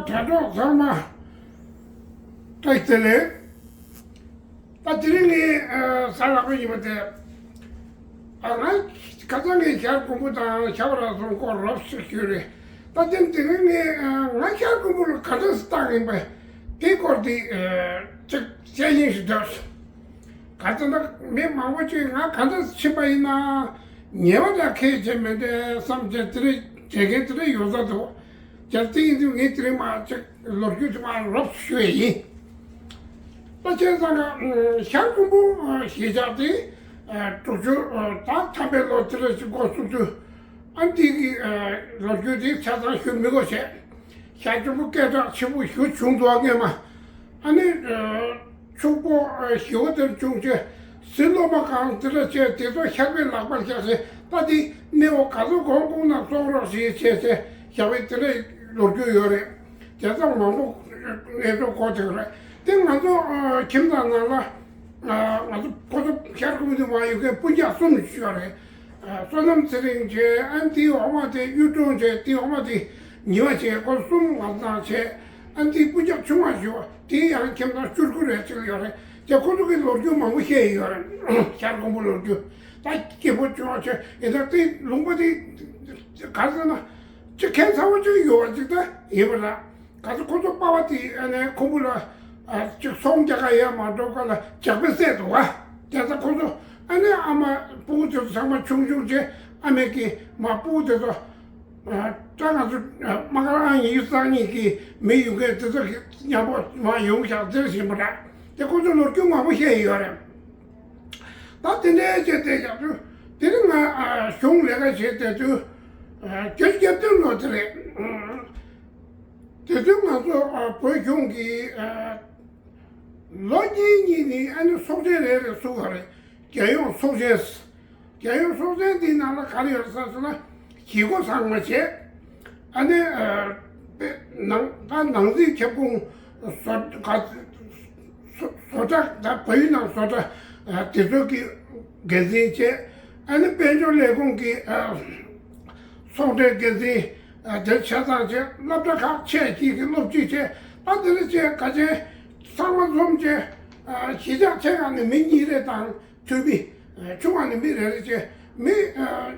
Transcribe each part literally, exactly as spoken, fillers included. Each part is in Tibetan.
དྲ་གྲོགས་ཚང་མ་བཀྲ་ཤིས་བདེ་ལེགས། ད་དེ་རིང་ངས་ཨ་གཟའ་ལྷག་པ་ཡིན་པ་དེ། ཨ་ང་ཁ་སང་ངས་ཤར་ཀོང་པོ་དང་ཤ་བ་ར་རྫོང་སྐོར་རོབ་ཞིག་ཞུས་རེད། ད་དེ་དེ་རིང་ངས་ཨ་ང་ཤར་ཀོང་པོ་ལ་ག་འདྲ་སེ་བཏང་ཡིན་པ་དེ་སྐོར་དེ་ཨ་ཅིག་བཤད་སྙིང་ཞིག་འདུག་ག་ཚོད་ན་མི་མང་པོ་ཅིག་ང་ག་འདྲ་ཕྱིན་པ་ཡིན་ན་ཉེ་བ་དང་ཁེལ་བྱེད་མི་འདྲ་བསམ་བྱས་དེ་རེད་བྱེད་མཁན་དེ་འདྲ་ཡོད་ས་འདུག་རྒྱལ་སྤྱི་ཡིན་དུས་ངས་དེ་རིང་མ་ཅིག་ལོ་རྒྱུས་དེ་མ་རོབ་ཞུ་ཡས་ཡིན། ད་བྱས་ཙང་ཀ་ཤར་ཀོང་པོ་གཞིས་ཆགས་དེ་དྲུག་ཅུ་ད་ཐམ་པའི་ལོ་དེ་འདྲ་ཅིག་འགོ་བཙུགས་དུས། ཨ་འདི་གི་ལོ་རྒྱུས་དེ་ཆ་ཚང་ཞུ་མི་དགོས་བྱས། ཤར་ཀོང་པོ་སྐད་གྲགས་ཆེན་པོ་ཞེ་པོ་བྱུང་འདུག་སྔོན་མ། ཨ་ནི་ཕྱུག་པོ་ཞེ་པོ་དེར་བྱུང་བྱས། གཟི་སློབ་མ་གང་དེ་འདྲ་བྱས་དེ་ཚོ་ཤར་པའི་ལག་པར་བཞག་བྱས། ད་འདི་གནས་བབ་ག་ཚོད་གོང་གོང་ན་གསུང་རོགས་ཞེས་བྱས་བྱས་བཞག་པའི་དེ་འདྲའི་ལོ་རྒྱུས་ཡོད་རེད། བྱས་ཙང་མང་པོ་ངས་ཚོ་གོ་ཐུབ་རེད། དེ་ང་ཚོ་ཁྱིམ་ཚང་ནང་ལ། ང་ཚོ་ཁོ་ཚོ་ཤར་ཀོང་པོ་དེ་མ་ཡོད་མཁན་སྤུན་ཀྱག་གསུམ་ཞིག་ཡོད་རེད། བསོད་ནམས་ཚེ་རིང་བྱས། ཨ་ནི་དེའི་འོག་མ་དེ་གཡུ་སྒྲོན་བྱས། དེའི་འོག་མ་དེ་ཉི་མ་བྱས། ཁོ་གསུམ་ང་ཚོ་དང་བྱས། ཨ་ནི་དེའི་སྤུན་ཀྱག་ཆུང་བ་ཞིག་ཡོད། དེ་ཡང་ཁྱིམ་ཚང་བཅུ་དགུ་རེ་ཅིག་ཡོད་རེད། དེ་ཁོ་ཚོ་གི་ལོ་རྒྱུས་མང་པོ་བཤད་ཡོད་རེད། ཤར་ཀོང་པོ་ལོ་རྒྱུས། ད་སྐྱིད་པོ་ཆུང་བ་བྱས་ཡིན་ད་དེ་ལུང་པ་དེ་ག་ཟེར་ན་ཅིག་ཁྱད་མཚར་པོ་ཅིག་ཡོད་པ་ཅིག་ད་ཡིན་པ་རེད། ག་ཚོད་ཁོ་ཚོ་པ་ཕ་དེ་ཨ་ནི་ཁོང་པོ་ལ་ཨ་ཅིག་ཚོང་རྒྱག་ག་ཡར་མ་འགྲོ་ག་ལ་ཇག་པས་བསད་འདུག་བ། དེ་ཚོ་ཁོ་ཚོ་ཨ་ནི་ཨ་མ་སྤུ་གུ་དེ་ཚོ་ཚང་མ་ཆུང་ཆུང་བྱས། ཨ་མས་ཀྱིས་མ་སྤུ་གུ་དེ་ཚོ་ཨ་ད་ང་ཚོ་ཨ་མ་དཀར་ཨང་ཉི་ཤུ་རྩ་གཉིས་ཀྱི་མི་ཡོང་མཁན་དེ་ཚོ་གི་མཉམ་པོ་མ་ཡོང་ཤག་ཟེར་བཞིན་པ་རེད། དེ་ཁོ་ཚོ་ལོ་རྒྱུས་མང་པོ་བཤད་ཡོད་རེད། ད་དེ་འདྲའི་བྱས་བསྡད་ཀྱང་དུས་དེ་རིང་ང་ཨ་གཞུང་ལས་ཀ་བྱས་བསྡད་དུས་ཨ་བརྒྱད་ཅུ་གྱ་བདུན་ལོ་དེ་རེད། དེ་དུས་ང་ཚོ་ཨ་བོད་གཞུང་གིས་ཨ་ལོ་གཉིས་གཉིས་ནས་ཨ་ནི་ཚོགས་ཆེན་རེ་རེ་བཙུགས་པ་རེད། རྒྱལ་ཡོངས་ཚོགས་ཆེན། རྒྱལ་ཡོངས་ཚོགས་ཆེན་འདིའི་ནང་ལ་ག་རེ་ཡོད་ཟེར་ན་གཞིས་འགོ་ཚང་མ་བྱས། ཨ་ནི་ཨ་དཔེ་ནང་ད་ནང་སྲིད་ཁྱབ་ཁོངས་བཟོ་ག་བཟོ་བཟོ་གྲྭ་ད་བལ་ཡུལ་ནང་བཟོ་གྲྭ་ཨ་དེ་ཚོ་གི་འགན་འཛིན་བྱས། ཨ་ནི་དཔལ་འབྱོར་ལས་ཁུངས་ཀྱི་ཨ་ཚོགས་འབྲེལ་འགན་འཛིན། ཨ་དེ་ཆ་ཚང་བྱས། སློབ་གྲྭ་ཁག་ཆེ་གཅིག་གི་སློབ་སྤྱི་བྱས། ད་དེ་ལ་བྱས་ག་བྱས་ཚང་མ་འཛོམས་བྱས། ཨ་གཞིས་ཆགས་ཆེ་ཁག་ནས་མི་གཉིས་རེ་དང་། འཐུས་མི་ཆུང་བ་ནས་མི་རེ་རེ་བྱས། མི་ཨ་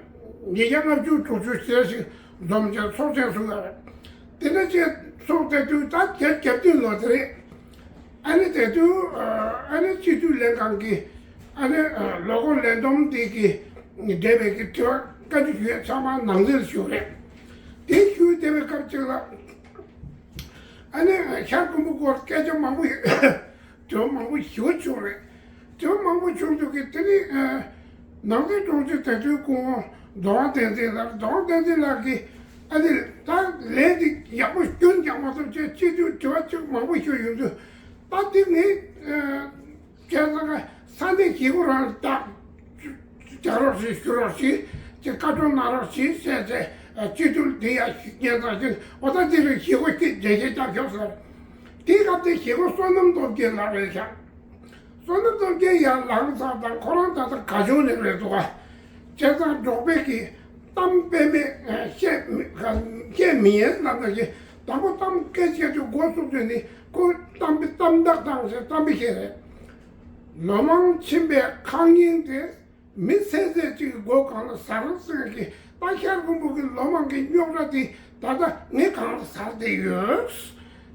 ཉིས་བརྒྱ་ལྔ་བཅུ་དྲུག་ཅུ་ཞེ་ཞིག་འཛོམས་བྱས་ཚོགས་ཆེན་བཙུགས་ཡོད་རེད། དེ་འདྲ་བྱས་ཚོགས་དེ་དུས་ད་བརྒྱད་ཅུ་གྱ་བདུན་ལོ་དེ་རེད། ཨ་ནི་དེ་དུས་ཨ་ནི་སྤྱི་འཐུས་ལྷན་ཁང་གི་ཨ་ནི་ལོ་འཁོར་ལས་བསྡོམས་དེ་གི་འབྲེལ་བའི་གི་དྲི་བ་བཀའ་འདྲི་ཞུ་ཡས་ཚང་མ་ནང་འཛུལ་ཞུ་རེད། དེ་ཞུ་བསྡད་པའི་སྐབས་ཅིག་ལ་ཨ་ནི་ཤར་ཀོང་པོ་སྐོར་སྐད་ཆ་མང་པོ་ཡོད། དྲི་བ་མང་པོ་ཞེ་པོ་བྱུང་རེད། དྲི་བ་མང་པོ་བྱུང་འདུག་གི་དེ་ནི་ཨ་ནང་སྲིད་དྲུང་ཆེ་དེ་དུས་སྐུ་ངོ་ཟླ་བ་བསྟན་འཛིན་ལགས། ཟླ་བ་བསྟན་འཛིན་ལགས་ཀྱིས་ཨ་ནི་ད་ལན་འདི་ཡག་པོ་སྐྱོན་རྒྱག་མ་ཐུབ་ཅེས་སྤྱི་འཐུས་དྲི་བ་གཅིག་མང་པོ་ཞུས་ཡོང་དུས། ད་འདི་ངས་ཨ་བྱས་ཙང་ས་གནས་གཞིས་འགོ་རང་ལ་བརྟག་རྒྱག་རོགས་ཞེས་ཞུ་རོགས་ཞེས་ཀྱི་བཀའ་སྒྲོག་གནང་རོགས་ཞེས་བཤད་ཚེ། སྤྱི་འཐུས་འདི་ཡང་ཉན་ཙང་ཞིག་འོ་ད་འདི་རུ་གཞིས་འགོ་སྐྱིད་འདྲེ་ཞེས་བཏགས་ཤོག་ཟེར། དེའི་སྐབས་དེ་གཞིས་འགོ་བསོད་ནམས་སྟོབས་རྒྱལ་ལགས་རེད་ཤག་བསོད་ནམས་སྟོབས་རྒྱལ་ཡང་ལངས་ཚར་དང་ཁོ་རང་ད་ལྟ་ག་ཇོ་ནས་རེད་འདུག་ག་བྱས་ཙང་འབྲོག་པའི་གི་གཏམ་དཔེ་མེད་བཤད་མི་བཤད་མི་ཡན་ལབ་ན་གི་དང་པོ་གཏམ་སྐད་ཆ་དུ་འགོ་བཙུགས་དུས་ནི་ཁོ་གཏམ་དཔེ་གཏམ་བདག་དང་ཟེར་གཏམ་དཔེ་བཤད་རེད། ལོ་མང་ཕྱིན་པའི་ཁང་རྙིང་དེ། མི་ཚེ་ཚད་ཅིག་གི་སྒོ་གང་ལ་ཟ་རང་ཟེར་གི་ད་ཤར་ཀོང་པོ་གི་ལོ་མང་གི་རྙོག་དྲ་དེ་ད་ལྟ་ངས་གང་ལ་ཟ་བསྡད་ཡོད། བྱས་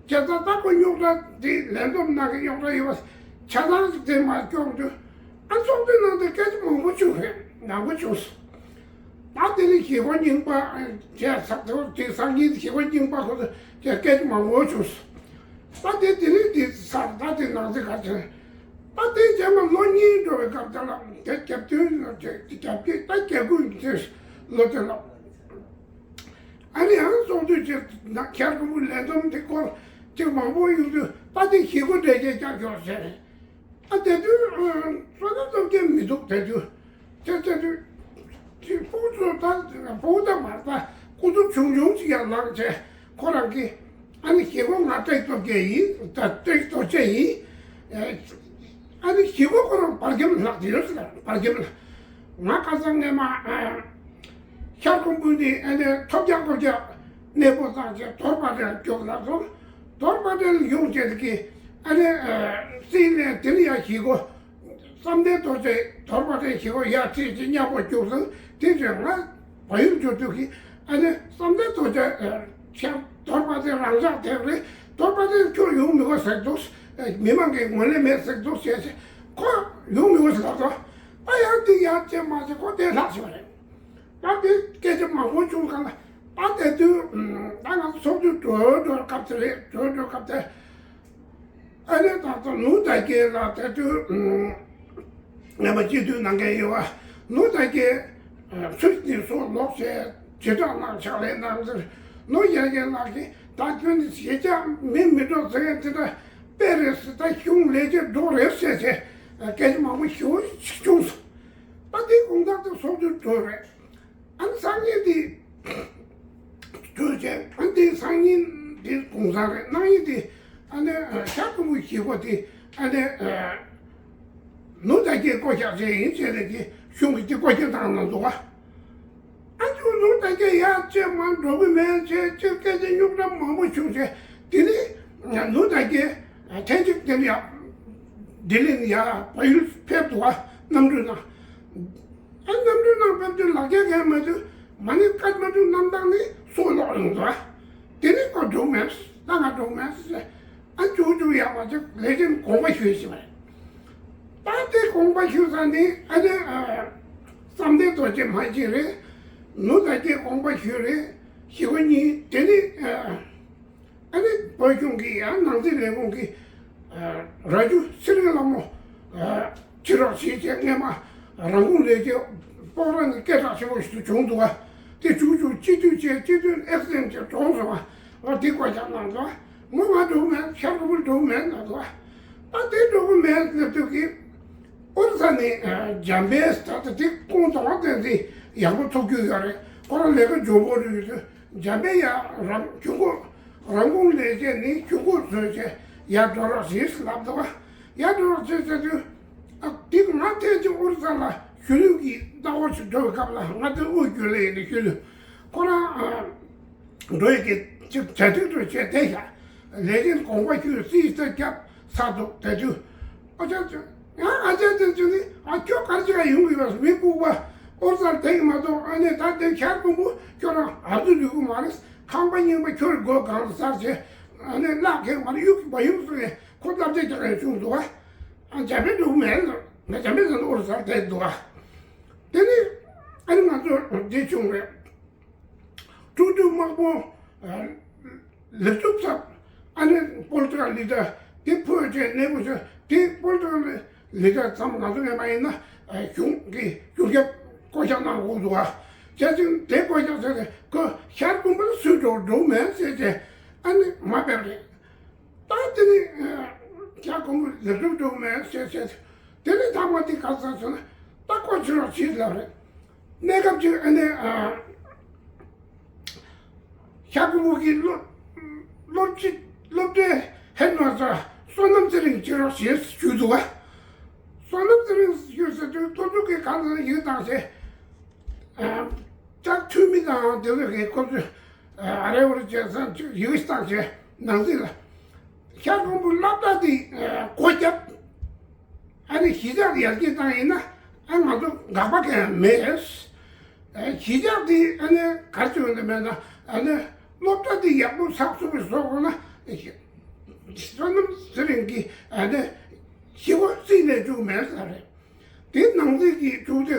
ཙང་ད་ཁོ་རྙོག་དྲ་དེ་ལན་འདོམས་གནང་གི་རྙོག་དྲ་ཡོད་པ་ཆ་ཚང་ཞིག་དེ་མ་སྐྱོང་དུས་ཨ་ཚོགས་འདུའི་ནང་དུ་སྐད་ཆ་མང་པོ་བྱུང་རེད། མང་པོ་བྱུང་སོང་། ད་དེ་ནི་གཞིས་འགོ་རྙིང་པ་བྱས་ཚར་དེ་དེ་སང་ཉིན་གཞིས་འགོ་རྙིང་པ་ཁོ་ཚོ་བྱས་སྐད་ཆ་མང་པོ་བྱུང་སོང་། ད་དེ་དེ་ནི་དེ་ཚར་ད་དེ་ནང་ཚེ་ག་ཚོད། ད་དེ་རྗེས་མ་ལོ་གཉིས་འགྲོ་བའི་སྐབས་དེ་ལ་དེ་གྱ་བདུན་ལོ་དེ་གྱ་བརྒྱད་ད་གྱ་དགུ་དེ་ལོ་དེ་ལ། ཨ་ནི་ཡང་ཚོགས་འདུ་བྱས་ན་ཤར་ཀོང་པོ་ལས་བསྡོམས་དེ་སྐོར་ཅིག་མང་པོ་ཡོང་དུས་ད་དེ་གཞིས་འགོ་འདྲེ་རྒྱས་རྒྱག་ཤོག་ཟེར། ཨ་དེ་དུས་བསོད་ནམས་སྟོབས་རྒྱལ་མི་འདུག་དེ་དུས་དེ་དེ་དུས་དེ་སྤུ་གུ་ཚོ་ད་སྤུ་གུ་ད་མར་ད་སྐུ་ཚབ་ཆུང་ཆུང་ཅིག་ཡར་ལངས་བྱས། ཁོ་རང་གིས་ཨ་ནི་གཞིས་འགོ་ང་བཀྲ་ཤིས་སྟོབས་རྒྱལ་ཡིན། ད་བཀྲ་ཤིས་རྡོ་རྗེ་ཡིན། ཨ་ནི་གཞིས་འགོ་ཁོ་རང་བར་རྒྱམ་ལྷག་དེ་ཡོད་ཟེར། བར་རྒྱམ་ལྷག་ང་ཁ་སང་ངས་མ་ཤར་ཀོང་པོ་ནས་ཨ་ནི་ཐོབ་རྒྱག་ཐོབ་རྒྱག་གནས་སྤོ་བཏང་བྱས་དོར་བར་རྒྱུགས་ལ་སོང་ རྡོར་དཔལ་ལྡན་ཡོང་བྱས་ཀྱི་ཨ་ནི་སྲིད་ལན་དེ་ནི་ཡང་ཞིག་གོ། བསམ་གཏན་རྡོ་རྗེ་རྡོར་དཔལ་ལྡན་ཞིག་གོ་ཡར་ཁྲིད་ཀྱི་མཉམ་པོ་བཅུག་སོང་། དེ་ཚོས་ང་བལ་ཡུལ་འབྱོར་དུས་ཀྱི་ཨ་ནི་བསམ་གཏན་རྡོ་རྗེ་ཤར་རྡོར་དཔལ་ལྡན་རང་ཅག་དེ་རེད། རྡོར་དཔལ་ལྡན་ཁྱོད་ཡོང་མི་དགོས་ཟེར་འདུག། མི་མང་གིས་ངོས་ལེན་མེད་ཟེར་འདུག་བྱས་བྱས་ཁོ་ཡོང་མི་དགོས་ཟེར་ལབ་སོང་། ད་ཡང་དེ་ཡར་བྱས་མར་བྱས་ཁོ་དེ་ལྷག་བྱས་པ་རེད། ད་དེ་སྐད་ཆ་མང་པོ་བྱུང་ག་ལ། ད་དེ་དུས་ད་ང་ཚོ་ཚོགས་འདུ་གྲོལ་འགྲོ་སྐབས་དེ་རེད། གྲོལ་འགྲོ་སྐབས་དེ་ཨ་ནི་ད་ལྟ་ལུང་དར་རྒྱས་ལ་དེ་དུས་ངས་མ་སྤྱི་འཐུས་གནང་མཁན་ཡོད་བ། ལུང་དར་རྒྱས་ཚུར་ནས་སོང་ལོག་བྱས་ཇེ་དྲག་གནང་ཕྱག་ལས་གནང་ཟེར། ལུང་དར་རྒྱས་ལགས་ཀྱིས་ད་ཁྱོད་ནི་ཞེ་ཆགས་མི་མི་འགྲོ་ཟེར་མཁན་དེ་འདྲ་དཔེ་རེད་ཟེར། ད་གཞུང་ལས་བྱེད་འགྲོ་རེད་ཟེར་བྱས་སྐད་ཆ་མང་པོ་ཞེ་པོ་ཞིག་བྱུང་སོང་། ད་དེ་དགོང་དག་དེ་ཚོགས་འདུ་གྲོལ་རེད། ཨ་ནི་སང་ཉིན་དེ་གྲོལ་བྱས། ཨ་ནི་དེ་སང་ཉིན་དེ་དགོང་སང་རེད། གནངས་ཉིན་དེ་ཨ་ནི་ཤར་ཁུམ་བུ་ཞིག་གོ་དེ་ཨ་ནི་ལུང་དར་རྒྱས་བསྐོ་བཞག་བྱས་ཡིན་བྱས་ནས་ཀྱི་གཞུང་གི་དེ་བསྐོ་བཞག་བཏང་གནང་འདུག་བ། ཨ་ཅོ་ལུང་དར་རྒྱས་ཡར་བཅད་མར་འགྲོ་གི་མེད་བྱས་ཅིག་སྐད་ཆ་རྙོག་དྲ་མང་པོ་བྱུང་བྱས། དེ་ནི་ལུང་དར་རྒྱས་ཐེངས་གཅིག་དེ་ནི་ཡར་ལྡི་ལི་ནས་ཡར་བལ་ཡུལ་ཕེབས་འདུག་བ། གནམ་གྲུའི་ནང་། ཨ་གནམ་གྲུའི་ནང་ཕེབས་དུས་ལག་ཁྱེར་གང་མ་དུས་མ་ཎི་བཀའ་མ་དུས་གནམ་ཐང་ནས་སུ་ལོག་ཡོང་འདུག་བ། དེ་ནི་ཁོ་འགྲོ་མེད། ད་ང་འགྲོ་མེད་ཟེར། ཨ་ཅོ་ཅོ་ཡག་པ་ཅིག་ལས་ཀྱི་དགོངས་པ་ཞུས་ཤིག་བས། ད་དེ་དགོངས་པ་ཞུས་ས་ནི་ཨ་ནི་བསམ་གཏན་རྡོ་རྗེ་མ་གཅིག་རེད། ལུང་དར་རྒྱས་དགོངས་པ་ཞུས་རེད། ཞི་བ་གཉིས་དེ་ནི་ཨ་ནི་བོད་གཞུང་གི་ཡང་ནང་སྲིད་ལས་ཁུངས་ཀྱི་རྭ་ཅོ་ཚེ་རིང་ལྷ་མོ་ཁྲིད་རོགས་བྱེད་ཅེས་སྔས་མ་རང་ཁུངས་ལས་བྱེད་སྤོག་ར་ནས་སྐད་གྲགས་ཆེན་པོ་ཞིག་ཏུ་བྱུང་འདུག་བ། དེ་བྱུང་བྱུང་སྤྱི་འཐུས་བྱས། སྤྱི་འཐུས་ཨེག་སི་ཨེམ་བྱས་གྲོངས་སོང་བ། ང་དེ་བཀའ་རྒྱ་གནང་འདུག་བ། ངོ་མ་འགྲོ་གི་མེད། ཤར་ཁུམ་བུ་འགྲོ་གི་མེད་གནང་འདུག་བ། ད་དེ་འགྲོ་གི་མེད་ལབ་དུས་ཀྱི་ཨོ་རི་ས་ནས་འཇམ་དཔལ་ད་ལྟ་དེ་ཁོང་དང་བསྟན་འཛིན་ཡག་པོ་ཐུག་རྒྱུ་ཡོད་རེད། ཁོ་རང་ལས་ཀ་འཇོན་པོ་རེད། ཡོད་དུས་འཇམ་དཔལ་ཡང་རང་གཞུང་གོ་རང་ཁུངས་ལས་བྱེད་ནི་གཞུང་གོ་བཟོས་བྱས་ཡར་འགྲོ་རོགས་ཞེས་ལབ་འདུག་བ། ཡར་འགྲོ་རོགས་ཞེས་ཟེར་དུས་ཨ་དེ་ང་ཐེངས་གཅིག་ཨོ་རི་ས་ལ་ཞུ་ལུགས་ཀྱི་གནང་བ་ཞིག་འགྲོ་བའི་སྐབས་ལ། ང་དེ་དབུས་རྒྱུན་ལས་ཡིན་ནི་ཞུ་ལུགས་ཁོ་རང་འགྲོ་ཡི་གི་ཅིག་གྲ་སྒྲིག་འགྲོ་བྱས་བསྡད་ཤག། ལས་བྱེད་དགོངས་པ་ཞུས། སྲིད་ས་རྒྱབ་ཚར་འདུག་དེ་དུས་ཨ་ཅག་ཅག་ཡང་ཨ་ཅག་ཅག་ཅག་ནི་ཨ་ཁྱོད་གར་ཅིག་ཡོང་གི་ཡོད། མི་ལྐུགས་པ་ཨོ་རི་ས་བསྡད་ཀྱི་མ་གཏོགས། ཨ་ནི་ད་དེ་ཤར་ཁུམ་བུ་ཁྱོད་རང་ཨ་ཙི་ལུས་གི་མ་རེད། ཁང་པ་རྙིང་པ་ཁྱོད་རང་སྒོ་གང་ལ་ཟར་བྱས་ཨ་ནི་གླགས་ཁེགས་མ་རེད། གཡུག་གི་མ་ཡོང་ཟེར་ནས་ཁོ་སླབ་བྱ་རྒྱག་ཡ་བྱུང་འདུག་བ། ཨ་འཇམ་དཔལ་འགྲོ་གི་མེད་ལ། ང་འཇམ་དཔལ་ཚང་ཨོ་རི་ས་བསྡད་འདུག་བ། དེ་ནི་ཨ་ནི་ང་ཚོ་འདི་བྱུང་རེད། ཀྲུང་ཏུའུ་དམག་དཔུང་ལེགས་གྲུབ་ཚབ་ཨ་ནི་པོལ་ཏྲ་ལི་ཏྲ་དེ་ཕུད་བྱས་གནས་སྤོ་བྱས། དེ་པོལ་ཏྲ་ལི་ཏྲ་ཙམ་ང་ཚོ་ངས་མ་ཡིན་ན་གཞུང་གི་གཞུང་ཞབས་བསྐོ་བཞག་གནང་དགོས་འདུག་བ། བྱས་ཙང་དེ་བསྐོ་བཞག་བྱས་ཏེ་ཁོ་ཤར་ཁུམ་བུ་ལ་སུས་འགྲོ་འགྲོ་མེད་ཟེར་བྱས་ཨ་ནི་མ་ཕེབས་རེད། ད་དེ་ནི་ཤར་ཁུམ་བུ་ལེགས་གྲུབ་འགྲོ་མེད་ཟེར་བྱས། དེ་ནི་ཐ་མ་དེ་ག་ཟེར་ཟེར་ན་ད་བསྐོ་བྱེད་རོགས་བྱེད་ལབ་རེད། གནས་སྐབས་ཅིག་ཨ་ནི་ཤར་ཁུམ་བུ་གི་སློབ་སློབ་སྤྱི་སློབ་གྲྭའི་ཧེཌ་མ་སྟར་བསོད་ནམས་ཚེ་རིང་བྱེད་རོགས་ཞེས་ཞུས་འདུག་བ། བསོད་ནམས་ཚེ་རིང་ཞུས་ཟེར་དུས་ལྟོ་ཚུགས་ཀྱི་གང་ཟེར་ཡིག་བཏང་བྱས། ལྕགས་འཐུས་མི་དང་དེ་ཚོ་གི་ཁོ་ཚོས་ཨ་རེ་བོར་བྱས་ཙང་ཅིག་ཡིག་བཏང་བྱས་ནང་སྲིད་ལ། ཤར་ཁུམ་བུ་སློབ་གྲྭ་དེ་སྒོ་བརྒྱབ། ཨ་ནི་གཞིས་ཆགས་དེ་ཡར་རྒྱས་བཏང་ཡིན་ན་ཨ་ང་ཚོ་དགག་པ་གང་ཡང་མེད། གཞིས་ཆགས་དེ་ཨ་ནི་ག་རེ་བྱུང་འདི་མེད་ན་ཨ་ནི་སློབ་གྲྭ་དེ་ཡག་པོ་ཚགས་ཚུད་པོ་བཟོ་དགོས་ན་བསོད་ནམས་ཚེ་རིང་གིས་ཨ་ནི་ཞི་བ་རྩིས་ནས་བཅུག་མེད་ས་རེད། དེ་ནང་སྲིད་ཀྱི་ཐུགས་རྗེ་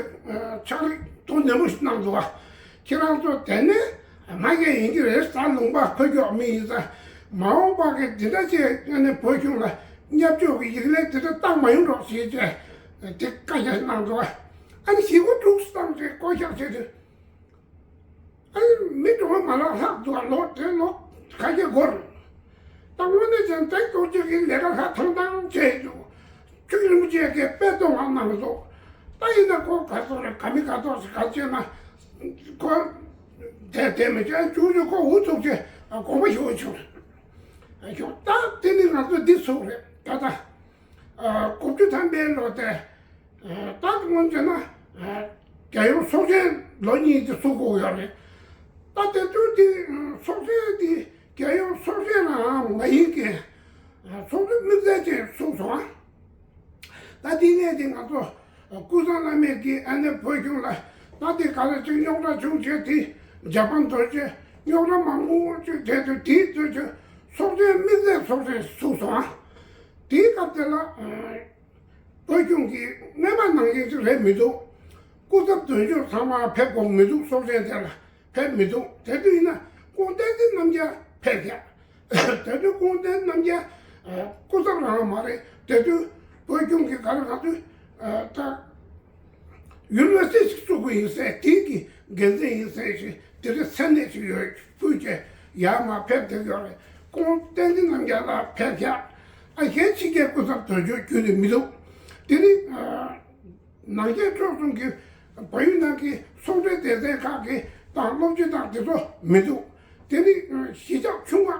ཕྱག་ལས་དོ་ནན་པོ་ཞིག་གནང་འདུག་བ། ཁྱེད་རང་ཚོ་དེ་ནས་མ་རྒན་ཡིན་གྱི་རེད། ད་ལུང་པ་ཁ་ཁྱོག་མི་ཡིན་ཙང་མ་འོངས་པ་གི་འདི་འདྲ་ཅིག་ཨ་ནི་བོད་གཞུང་ལ་བརྙས་བཅོས་ཀྱི་ཡིག་ལན་འདི་འདྲ་བཏང་མ་ཡོང་རོགས་ཞེས་བྱས་དེ་བཀའ་རྒྱ་གནང་འདུག་བ། ཨ་ནི་ཞི་བ་དྲུག་བཏང་ཚེ་བསྐོ་བཞག་བྱས་ཏེ། ཨ་ནི་མི་གྲོངས་པ་མ་ལགས་ལྷག་འདུག་བ། ལོ་དེ་ལོ་ཁ་ཤས་འགོར། ད་དངོས་གནས་ཀྱང་བདེ་སྟོབས་ཅིག་གིས་ལས་ཀ་ལྷ་ཐང་ཐང་བྱས་འདུག། ཆོས་རྒྱལ་རིན་པོ་ཆེ་གིས་དཔེ་གཏོང་བ་གནང་འདུག། ད་ཡིན་ན་ཁོ་ག་ཚོད་རེད། ག་མི་ག་ཚོད་ཞིག་ག་བྱས་ན་ཁོ་དེ་དེ་མི་བྱས། ཅུང་ཅུང་ཁོ་འུ་ཚུགས་བྱས་དགོངས་པ་ཞུ་བ་བྱུང་། ད་དེ་ནི་ང་ཚོ་འདི་ཚུགས་རེད། ད་ལྟ་དགུ་བཅུ་ཐམ་པའི་ལོ་དེ། ད་སྔོན་བྱས་ན་རྒྱལ་ཡོངས་ཚོགས་ཆེན་ལོ་གཉིས་དེ་ཚུགས་དགོས་ཡོད་རེད། ད་དེ་དུས་དེ་ཚོགས་ཆེན་དེ་རྒྱལ་ཡོངས་ཚོགས་ཆེན་ལའང་མ་ཡིན་ དེ་གསུངས་སོང་ཨ། ད་དེ་ནས་དེ་ང་ཚོ་ཀུན་བཟང་བླ་མས་ཀྱིས་ཨ་ནེ་བོད་གཞུང་ལ་ད་དེ་ག་ལ་ཅིག་རྙོག་དྲ་བྱུང་བྱས་དེ་ཇ་པན་རྡོ་རྗེ་རྙོག་དྲ་མང་པོ་ཅིག་བྱས་ཏེ་དེའི་དུས་ཚོད་ཚོགས་ཆེན་དམིགས་བསལ་ཚོགས་ཆེན་ཚུགས་སོང་ཨ། དེའི་སྐབས་དེ་ལ་བོད་གཞུང་གི་སྔོན་མ་ནང་བཞིན་ཅིག་རེད་མི་འདུག་སྐུ་ཚབ་དོན་གཅོད་ཚང་མ་ཕེབས་དགོས་མི་འདུག་ཚོགས་ཆེན་དེ་ལ། ཕེབས་མི་འདུག་དེ་དུས་ཡིན་ན་ཁོང་བསྟན་འཛིན་རྣམ་རྒྱལ་ཕེབས་ཀྱག་དེ་དུས་ཁོང་བསྟན་འཛིན་རྣམ་རྒྱལ་སྐུ་ཚབ་རང་མ་རེད། དེ་དུས་བོད་གཞུང་གི་ག་རེ་ག་དུས་ད་ཡུ་ནི་ཝར་སི་ཊི་ཞིག་བཙུགས་པ་ཡིན་ཟེར། དེའི་གི་འགན་འཛིན་ཡིན་ཟེར་ཞིག་དེ་རིང་མཚན་གནས་ཤིག་ཡོད་ཕུལ་བྱས་ཡར་མར་ཕེབས་བསྡད་ཡོད་རེད། ཁོང་བསྟན་འཛིན་རྣམ་རྒྱལ་ལགས་ཕེབས་ཀྱག་ཨ་གཞན་ཕྱི་རྒྱལ་སྐུ་ཚབ་དོན་གཅོད་ཁྱོན་ནས་མི་འདུག་དེ་ནི་ནང་ཆེན་ཕྱོགས་གསུམ་གྱི་བལ་ཡུལ་ནང་གི་ཚོང་འབྲེལ་སྡེ་ཚན་ཁག་གི་དང་སློབ་སྤྱི་དང་དེ་ཚོ་མི་འདུག་དེ་ནི་གཞིས་ཆགས་ཆུང་བ་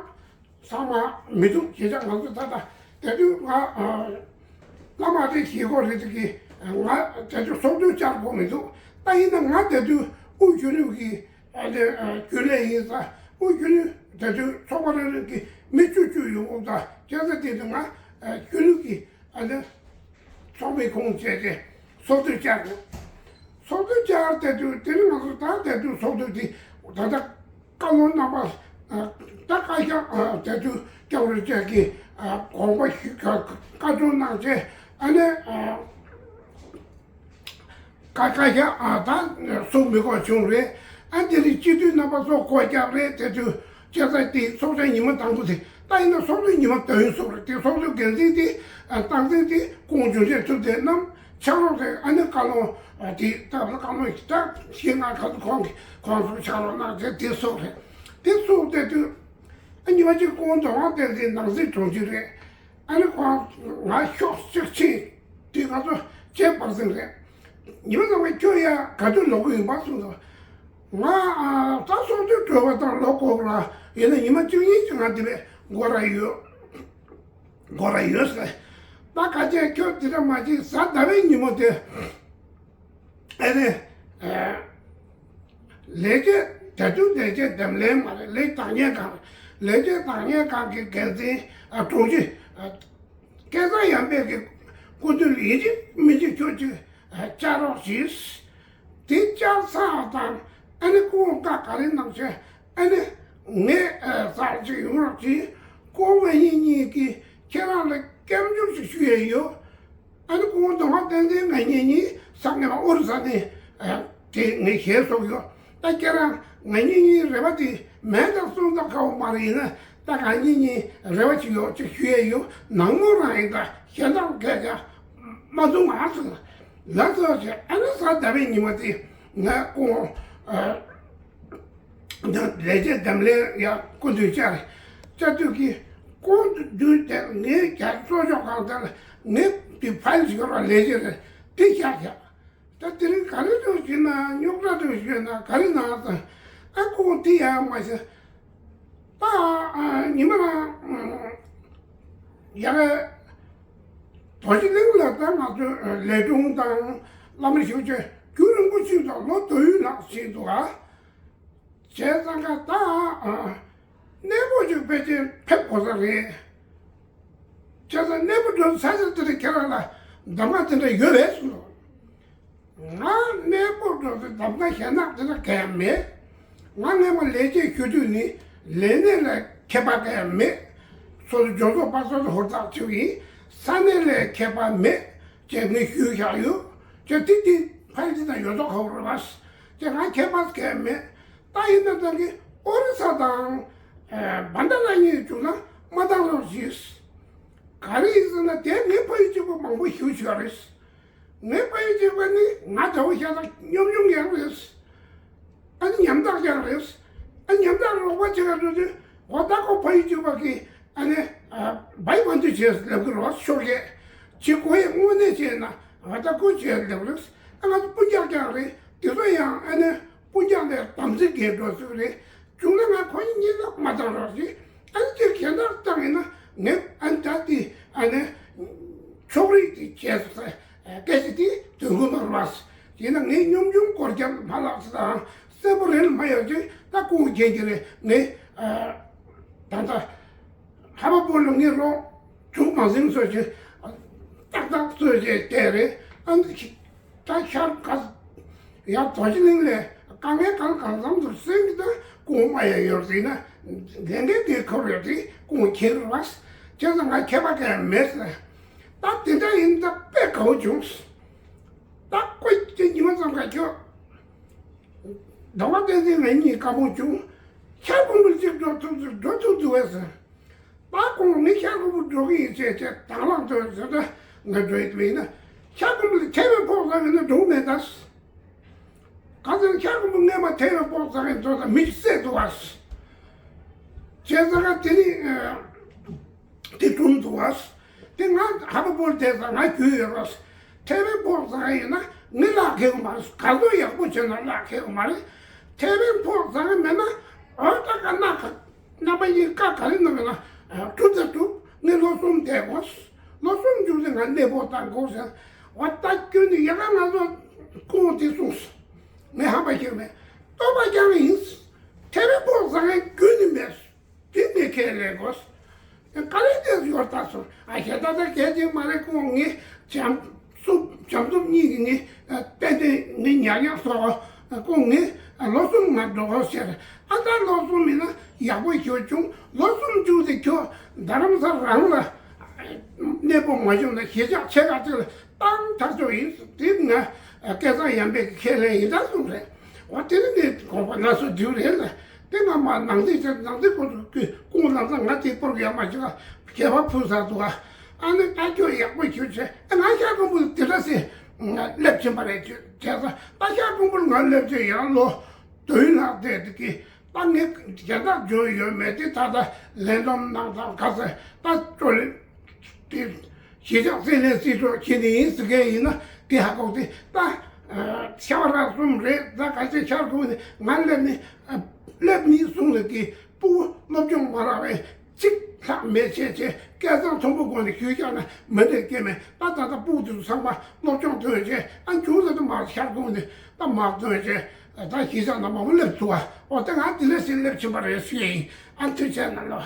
ཚང་མ་མི་འདུག་གཞིས་ཆགས་ང་ཚོ་ད་ལྟ་དེ་དུས་ང་བླ་མ་རེ་གཞིས་འགོ་རེ་དེ་གི་ང་དེ་དུས་ཚོགས་འདུ་བཅར་དགོས་མི་འདུག་ད་ཡིན་ན་ང་དེ་དུས་དབུས་གཞོན་ནུ་གི་ཨ་ནི་རྒྱུན་ལས་ཡིན་ཙང་དབུས་གཞོན་ནུ་དེ་དུས་ཚོགས་པ་རེ་རེ་གི་མི་བཅུ་བཅུ་ཡོང་འོང་ཙང་བཅར་ས་དེ་དུས་ང་གཞོན་ནུ་གི་ཨ་ནི་ཚོགས་མི་ཁོངས་བཅས་ཏེ་ཚོགས་འདུ་བཅར་དགོས། ཚོགས་འདུ་བཅར་དེ་དུས་དེ་ནི་ང་ཚོ་ད་དེ་དུས་ཚོགས་འདུ་དེ་ད་ལྟ་བཀའ་བློན་རྣམ་པ་ད་བཀའ་ཤག་དེ་དུས་སྐྱབས་རྗེ་བཅས་ཀྱི་དགོངས་པ་ཞུ་བཀའ་སྐྱོན་གནང་བྱས་ཨ་ནི། ཀ་ཁ་ཤ་ཨ་ད་སུ་མི་གོ་བྱུང་རེད། ཨ་དེ་རིང་སྤྱི་འཐུས་རྣམ་པ་ཚོ་སྒོ་རྒྱག་རེད། དེ་དུས་བཅད་ས་དེ་ཚོགས་ཆེན་ཉི་མ་དང་པོ་དེ་ད་ཡིན་ན་ཚོགས་འདུ་ཉི་མ་བདུན་སོང་རེད། དེ་ཚོགས་འདུ་འགན་འཛིན་དེ་ཨ་སྟངས་འཛིན་དེ་ཁོང་འབྱོར་ཆེན་ཐུབ་བསྟན་རྣམ་ཕྱག་རོགས་རེད། ཨ་ནི་བཀའ་བློན་ཨ་དེ་སྟག་ལྷ་བཀའ་བློན་གྱི་སྟག་ཞེ་ལྔ་ཁ་ཁོང་གི་ཁོང་ཚོ་ཕྱག་རོགས་གནང་རེད། དེ་སོང་རེད། དེ་སོང་དེ་དུས་ཨ་ཉི་མ་གཅིག་ཁོང་མདོ་སྔགས་བསྟན་འཛིན་ནང་སྲིད་དྲུང་ཆེ་རེད། ཨ་ནི་ཁོང་ང་ཤོག་ཅིག་ཕྱིན། དེ་ང་ཚོ་བྱས་པར་ཟིན་རེད། ཉི་མ་ཚང་མས་ཁྱོད་ཡ་ག་དུས་ལོག་གི་ཡིན་པ་གསུངས་སོང་། ང་ད་སོང་དུས་གྲོལ་བ་དང་ལོག་དགོས་ལ་ཡིན་ན་ཉི་མ་བཅུ་གཉིས་ཀྱི་ང་དེ་བས་འགོར་ར་ཡོད། འགོར་ར་ཡོད་ཟེར། ད་ག་བྱས་ཁྱོད་དེ་འདྲ་མ་བྱེད་གཟའ་ཟླ་བའི་ཉིན་མོ་དེ། ཨ་ནི། ལས་བྱེད་ད་དུང་ལས་བྱེད་འདེམས་ལྷན་མ་རེད། ལས་བདག་གཉེར་ཁང་། ལས་བྱེད་བདག་གཉེར་ཁང་གི་འགན་འཛིན་ཨ་དྲུང་ཆེ། སྐལ་བཟང་ཡར་འཕེལ་གྱི་སྐུ་མདུན་ལ་ཡིན་གཅིག་མིན་གཅིག་ཁྱོད་ཅིག་བཅར་རོགས་གྱིས། དེ་བཅར་ཚར་དང་ཨ་ནི་སྐུ་ངོ་བཀའ་ག་རེ་གནང་བྱས་ཨ་ནི་ངས་ཟ་ཅིག་ཡོང་རོགས་གྱིས། སྐུ་ངོ་ངེད་གཉིས་གཉིས་ཀྱིས་ཁྱེད་རང་ལ་སྐྱབས་འཇུག་ཅིག་ཞུ་ཡས་ཡོད། ཨ་ནི་སྐུ་ངོ་མདོ་སྔགས་བསྟན་འཛིན་ང་གཉིས་གཉིས་སང་ཉིན་ཨོ་རི་ས་ནས་དེ་ངས་ཞལ་གསོ་ཡོད། ད་ཁྱེད་རང་ང་གཉིས་གཉིས་རེ་བ་དེ་མེད་དང་གསུང་ཙམ་ཁ་བོ་མ་རེད། ཡིན་ན་ད་ང་གཉིས་གཉིས་རེ་བ་ཅིག་ཡོད་ཅིག་ཞུ་ཡས་ཡོད། ནང་མོ་རང་ཡིན་ད་གཞན་དག་སྐད་ཆ་མ་གསུང་ང་ཟེར། ལགས་སོ་ཞེས་ཨ་ནི་གཟའ་ཟླ་བའི་ཉི་མ་དེ་ང་སྐུ་ངོ་ལས་བྱེད་འདེམས་ལྷན་ཡང་སྐུ་མདུན་བཅར། བཅར་དུས་ཀྱི་སྐུ་མདུན་དེ་ངའི་རྒྱ་གཙོ་ཤོག་ཁང་དེ་ལ་ངའི་དེ་ཕ་ཡུལ་ཞིག་ཡོད་ར་ལས་བྱེད་རེད་དེ་བཞག་བཞག་ད་དེ་རིང་ག་རེ་འདུག་ཟེར་ན་རྙོག་དྲ་འདུག་ཟེར་ན་ག་རེ་གནང་ཟེར། ཨ་ཁོང་དེ་ཡང་མ་ཤེས། ད་ཉི་མ་རང་ཡ་གི་རྡོ་རྗེ་གླིང་ལ་ད་ང་ཚོའི་ལས་དྲུང་དང་བླ་མ་ཞུ་བྱས་རྒྱུན་རིང་པོ་ཕྱིན་འདུག་ལོ་དུ་ཡུན་ལྷག་ཕྱིན་འདུག་ཨ། བྱས་ཙང་ཀ་ད་གནས་སྤོ་ཅིག་ཕལ་ཆེར་ཕེབས་དགོས་ས་རེད། བྱས་ཙང་གནས་སྤོ་འགྲོ་ས་ཆ་དེ་འདྲ་ཁྱེད་རང་ལ་གདམ་ག་དེ་འདྲ་ཡོད་རེད་གསུངས་སོང་། ང་གནས་སྤོ་འགྲོ་ས་གདམ་ག་ཞེ་དྲག་དེ་འདྲ་གང་ཡང་མེད། ང་སྔས་མ་ལས་བྱེད་ཞུ་དུས་ནི་ལས་གནས་ལ་ཁྱད་པར་གང་ཡང་མེད། སོ་སོ་ཇོ་ཚོགས་པ་སོ་སོ་ཧུར་ཐག་བྱེད་ཀྱི་ཡིན། ས་གནས་ལ་ཁྱད་པར་མེད་ཅེས་ངས་ཞུས་བཞག་ཡོད། ཅེས་དེ་དེ་ཕལ་ཆེར་དང་ཡོད་མདོག་ཁ་པོ་རེད་པ། ཅེས་ང་ཁྱད་པར་གང་ཡང་མེད། ད་ཡིན་ན་ད་གི་ཨོ་རི་ས་དང་བན་ད་ལ་གཉིས་བྱུང་ན་མ་བཏང་རོགས་གྱིས། ག་རེ་ཡིན་ཟེར་ན་དེ་ངའི་ཕ་ཡུལ་གཅིག་པ་མང་པོ་ཞིག་བྱུང་བ་རེད། ངའི་ཕ་ཡུལ་གཅིག་པ་ནི་ང་འདྲ་བོ་ཤ་སྟག་སྙོམ་ཆུང་ཡང་རེད། ཨ་ནི་ཉམ་ཐག་ཀྱང་རེད། ཨ་ཉམ་ཐག་རོགས་པ་བྱེད་ག་འགྲོ་དུས་འོ་ད་ཁོ་ཕ་ཡུལ་གཅིག་པ་གི་ཨ་ནི་བའི་བན་དུ་བྱས་ལབ་གི་རོགས་ཤོར་གས། ཅི་གོ་ཡི་དངོས་གནས་བྱས་ན་ང་ད་ཁོ་བྱས་ལབ་རེད། ཨ་ང་ཚོ་སྤུན་ཀྱག་ཀྱང་རེད། དེ་ཚོ་ཡང་ཨ་ནི་སྤུན་ཀྱག་ལས་དམ་ཚིག་གས་འགྲོ་ཚུལ་རེད། བྱུང་ན་ང་ཁོ་གཉིས་གཉིས་ལ་མ་བཏང་རོགས་ཞེས། ཨ་ནི་དེ་གཞན་དག་བཏང་ཡིན་ན་ངས་ཨ་ནི་ད་དེ་ཨ་ནི་ཕྱོགས་རིས་དེ་བྱས་སོང་ས་སྐད་ཆ་དེ་དོན་གོ་མ་རུ་བ། ཡིན་ན་ངས་སྙོམ་ཆུང་སྐོར་རྒྱབ་མ་ལགས་སུ་དང་གསལ་པོ་རེད་མ་ཡོད་ཅེས་ད་ཁོང་མཁྱེན་གྱི་རེད། ངས་ད་ལྟ་ཧ་བ་པོ་ལ་ངས་རོགས་ དྲུག་མ་ཟིན་སོ་ཅི། ཏག་ཏག་སོ་ཅི་དེ་རེད། ཨ་ནི་ད་ཤར་ག་ཡང་རྡོ་རྗེ་གླིང་ལས་དཀའ་ངལ་གང་གང་འཚམ་དུ་སེང་གི་ད་ཁོང་མ་ཡ་ཡོད་ཟིན་ན་ལས་འགན་དེ་ཁུར་ཡོད་དེ་ཁོང་ཁྱེར་བ། བྱས་ཙང་ང་ཁྱད་པར་གང་ཡང་མེད་ཟེར། ད་དེ་འདྲ་ཡིན་ད་དཔེ་དགའ་བོ་བྱུང་། ད་ཁོས་དེ་ཉི་མ་ཙམ་ག་ཁྱོད། ཟླ་བ་བསྟན་འཛིན་ང་གཉིས་དགའ་པོ་བྱུང་། ཤར་ཁུམ་བུ་གཅིག་འགྲོ་ཐུབ་ཚུལ་འགྲོ་ཐུབ་འདུག་བས་ཟེར། ད་ཁོང་ངས་ཤར་ཁུམ་བུ་འགྲོ་གི་ཡིན་ཅེས་བྱས་དང་བླངས་ཐོན་ཟེར་ད་ང་འགྲོ་ཡི་མིན་ན། ཤར་ཁུམ་བུ་ལ་ཐེ་བའི་ཕོག་ཟ་གི་ན་འགྲོ་མེད་ད། ག་ཚོད་ཤར་ཁུམ་བུ་སྔས་མ་ཐེ་བའི་ཕོག་ཟ་གི་འགྲོ་ད་མི་བསད་འདུག་བ། བྱས་ཙང་ང་དེ་ནི། དེ་གྲུམ་འདུག་བ། དེ་ང་ཧ་པ་པོར་བསྡད་ཙང་ང་རྒྱུས་ཡོད་རོགས། ཐེ་བའི་ཕོག་ཟ་ཡིན་ན་ངས་ལག་ཁེལ་གི་མ་རེད། ག་ཚོད་ཡག་པོ་བྱས་ན་ལག་ཁེལ་གི་མ་རེད། ཐེ་བའི་ཕོག་ཟ་གི་མེད་ན་འོ་ད་ག་ན་ག་རྣམ་པ་གཉིས་ཀ་ག་རེ་གནང་གི་ན་གྲུབ་ད་གྲུབ། ངས་ལོ་གསུམ་བསྡད་དགོས། ལོ་གསུམ་མཇུག་ཚེ་ང་གནས་སྤོ་བཏང་དགོས་ཟེར། འོ་ད་ཁྱོད་ནི་ཡ་ག་ང་ཚོ་ཁོང་དེ་གསུངས། ངས་ཧམ་པ་བཤད་མེད། སྟོབས་པ་རྐྱང་ཡིན། ཐེ་བའི་ཕོག་ཟ་གི་རྒྱུ་ནི་མེད། དེ་ནས་ཁས་ལེན་དགོས། ག་རེ་བལྟས་ཡོད་ལྟ་སོང་། ཨ་ཞེ་ད་ལྟ་སྐད་ཅིག་མ་རེད། ཁོང་ངས་བྱམས་སུ་བྱམས་སུ་གཉིས་ཀྱི་ངས་ཏན་ཏན་ངས་ཉག་ཉག་སོགས་ཁོང་ངས་ལོ་གསུམ་ང་འགྲོ་དགོས་ཟེར། ཨ་ད་ལོ་གསུམ་ཡིན་ན་ཡག་པོ་ཞིག་བྱུང་། ལོ་གསུམ་བཅུ་དེ་ཁྱོད་རྡ་རམ་ས་རང་ལ་གནས་སྤོ་མ་བྱུང་ན་གཞིས་ཆགས་ཆེ་ཁག་ཅིག་ལ་བཏང་ཐག་ཆོད་ཡིན། དེ་ང་སྐལ་བཟང་ཡར་འཕེལ་གྱི་ཁས་ལེན་ཡིན་ད་གསུངས་རེད། འོ་དེ་ནི་ངས་དགོངས་པ་སླར་གསོ་བསྡུས་རེད་ལ། དེ་ང་མ་ནང་སྲིད་ཆེ་ནང་སྲིད་ཁོ་ཚོ་ཀུན་ཁོང་ལམ་སང་ང་དེ་སྐོར་གྱི་ཡ་མ་ཅིག་ལ་ཁྱད་པར་ཕུལ་ཚར་འདུག་ཨ་ནི་ད་ཁྱོད་ཡག་པོ་ཞུ་བྱས། ཨ་ང་ཤར་ཁུམ་བུ་དེ་འདྲ་སེ་སླེབས་ཕྱིན་པ་རེད། བྱས་ཙང་ད་ཤར་ཁུམ་བུར་ང་སླེབས་ཚེ་ཡང་ལོ་བདུན་ལྷག་བསྡད་དེ་གི་ད་ངས་གཞན་དག་འཇོན་ཡོད་མེད་དེ་ད་ལྟ་ལས་བསྡོམས་གནང་དང་ག་ཚོད་ད་ཅོ་ལེ་དེ་གཞིས་ཆགས་རྩིས་ལེན་རྩིས་སྤྲོད་བྱེད་ནི་ཡིན་ཟེར་མཁན་ཡིན་ན་དེ་ཧ་གོ་དེ་ད་ཤ་བ་རག་གསུམ་རེད། ད་ག་ཚོད་ཤར་ཁུམ་ནས་ང་སླེབས་ནས་སླེབས་ནས་གསུངས་ནས་གི་སྤུ་གུ་སློབ་སྦྱོང་མ་རག་པས། གཅིག་ལྷག་མེད་བྱས་བྱས་སྐལ་བཟང་མཐོན་པོ་སྒོ་ནས་ཞུས་བཞག་ན་མི་འདྲ་སྐྱེ་མེད། ད་ད་ལྟ་སྤུ་གུ་དེ་ཚོ་ཚང་མ་སློབ་སྦྱོང་ཐོན་བྱས་ཨ་མཇུག་ལ་དུ་མར་ཤར་ཁུམ་ནས་ད་མར་ཐོན་བྱས་ད་གཞིས་ཆགས་ནང་མང་པོ་སླེབས་ཐུབ་པ། འོ་དེ་ང་དེ་ལས་སེ་སླེབས་ཕྱིན་པ་རེད་ཞུ་ཡིན། ཨ་ཐུགས་རྗེ་གནང་ལོ།